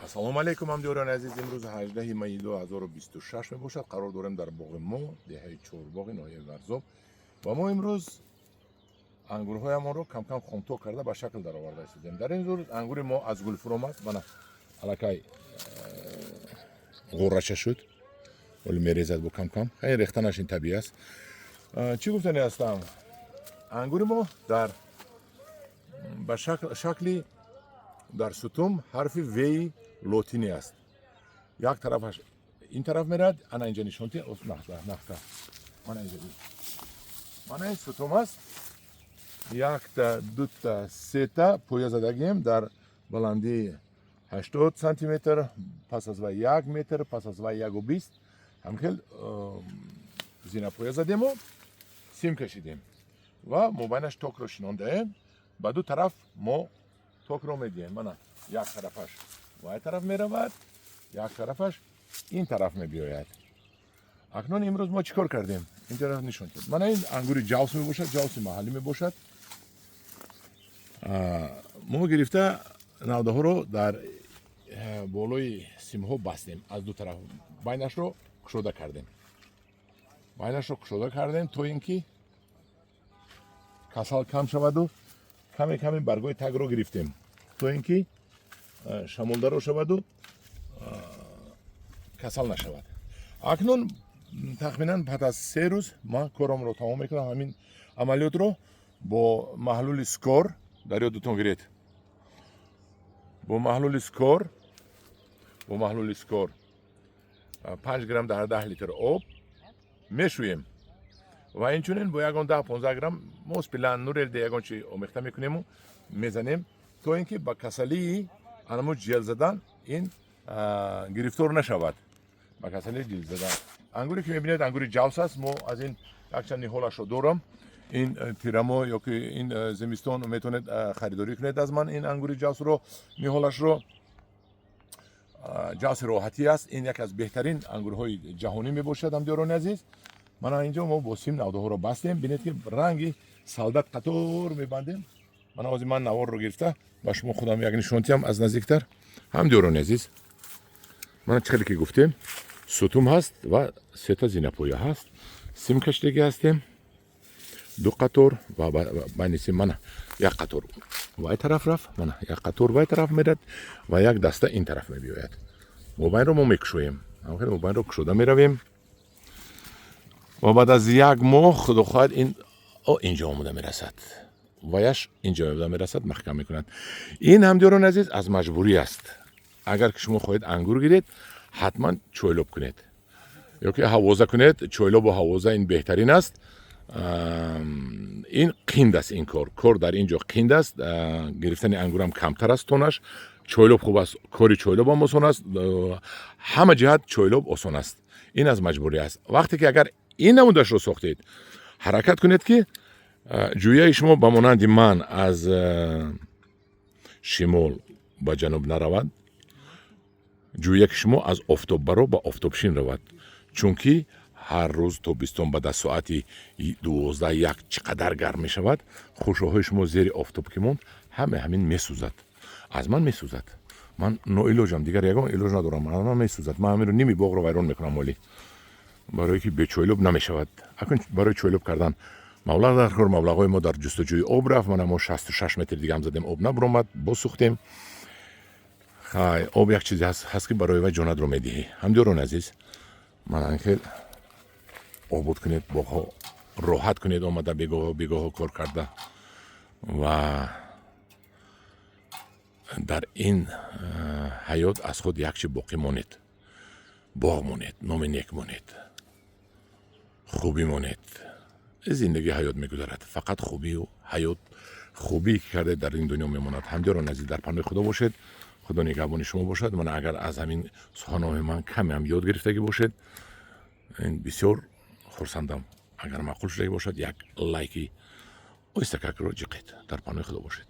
Ассалому алайкум, ҳамдиёрони азиз. Имрӯз 18 майи 2026 мебошад. Қарор дорем дар боғи мо, деҳаи Чорбоғи ноҳияи Варзоб, ва мо имрӯз ангурҳоямонро камкам хомток карда, ба шакл дароварда истодем. Дар ин рӯз ангури мо аз гул фуромад. Мана, аллакай ғурраша шуд, ҳоли мерезад бо камкам. Хеле рехтанаш ин табиӣ аст. Чӣ гуфтани ҳастам? Ангури мо дар ба шакли дар сутум ҳарфи веи лотинӣ аст. Як тарафаш ин тараф мерад. Ана, инҷа нишонти нахта. Мана, инҷа, мана, ин сутум аст. Якта, дута, сета поя задагием дар баландии 80 сантиметр, пас аз вай 1 метр, пас аз вай 1,20. Ҳамхел зинапоя задему сим кашидем ва мобайнаш токро шинондаем. Ба ду тараф мо токро медиҳем. Мана, як тарафаш вай тараф меравад, як тарафаш ин тараф мебиёяд. Акнун имрӯз мо чӣ кор кардем? Инҷа нишон дед. Мана, ин ангури ҷавс мебошад, ҷавси маҳаллӣ мебошад. Мо гирифта навдаҳоро дар болои симҳо бастем. Аз ду тараф байнашро кушода кардем, байнашро кушода кардем, то ин ки касал кам шаваду каме каме баргои тагро гирифтем, то ин ки шамолдаро шаваду касал нашавад. Акнун тахминан пас аз 3 рӯз ман корамро тамом мекунам. Ҳамин амалиётро бо маҳлули Скор, дар ёдатон гиред, бо маҳлули Скор, бо маҳлули Скор 5 грамм дар 10 литр об мешӯем ва инчунин бо ягон 10-15 грамм Моспилан, Нурелде, ягон чи омехта мекунему мезанем, то ин ки ба касалии анамо ҷел задан ин гирифтор нашавад, ба касалии ҷил задан. Ангуре ки мебинед, ангури ҷавс аст. Мо аз ин якчанд ниҳолашро дорам. Ин тирамо ё ки ин зимистон метавонед харидорӣ кунед аз ман ин ангури ҷавсро, ниҳолашро. Ҷавси роҳатӣ аст. Ин яке аз беҳтарин ангурҳои ҷаҳонӣ мебошад. Ҳамдиёрони азиз, мана, инҷо мо бо сим навдаҳоро бастем. Бинед, ки ранги солдат қатор мебандем. Мана, ҳозир ман наворро гирифта ба шумо худам як нишонтиам аз наздиктар. Ҳамдиёрони азиз, мана, чӣ хеле ки гуфтем, сутум ҳаст ва сета зинапоя ҳаст. Сим кашидагӣ ҳастем, ду қатор ва байни сим, мана, як қатор вай тараф рафт, мана, як қатор вай тараф мерад ва як даста ин тараф мебиёяд. Мобайнро мо мекушоем, хеле мобайнро кушода меравем ва баъд аз як моҳ, худо хоҳад, ин инҷо омода мерасад, ваяш инҷо омода мерасад, маҳкам мекунад. Ин, ҳамдиёрони азиз, аз маҷбурӣ аст. Агар ки шумо хоҳед ангур гиред, ҳатман чойлоб кунед ё ки ҳавоза кунед. Чойлобу ҳавоза ин беҳтарин аст. Ин қинд аст, ин кор дар ин ҷо қинд аст. Гирифтани ангурам камтар аст тонаш. Чойлоб хуб аст, кори чойлобам осон аст. Ҳама ҷиҳат чойлоб осон аст. Ин аз маҷбурӣ аст. Вақте ки агар ин намудашро сохтед, ҳаракат кунед, ки ҷӯяи шумо ба монанди ман аз шимол ба ҷануб наравад. Ҷӯя ки шумо аз офтоббаро ба офтобшин равад, чунки ҳар рӯз тобистон баъд аз соати 12-1 чӣ қадар гарм мешавад. Хушоҳои шумо зери офтоб ки монд, ҳаме ҳамин месӯзад. Аз ман месӯзад, ман ноилоҷам, дигар ягон илоҷ надорам. Аз ман месӯзад, ман ҳаминро ними боғро вайрон мекунам. Олӣ барое ки бечойлоб намешавад. Акун барои чойлоб кардан маблағ дар кор. Маблағҳои мо дар ҷустуҷӯи об рафт. Мана, мо 66 метр дигам задем, об набуромад, боз сӯхтем. Хай, об як чизе ҳаст, ки барои вай ҷонатро медиҳӣ. Ҳамдиёрони азиз, мана, хел обод кунед боғҳо, роҳат кунед омада бегоҳо бегоҳо кор карда. Ва дар ин ҳаёт аз худ як чи боқӣ монед: боғ монед, номи нек монед, хубӣ монед. Зиндагӣ, ҳаёт мегузарад, фақат хубию ҳаёт, хубие ки кардед, дар ин дунё мемонад. Ҳамдиёрони азиз, дар паноҳи Худо бошед. Худо нигаҳбони шумо бошад. Ман агар аз ҳамин суханони ман камеам ёд гирифтагӣ бошед, ин бисёр хурсандам. Агар маъқул шудагӣ бошад, як лайки оҳистакакро ҷиқед. Дар паноҳи Худо бошед.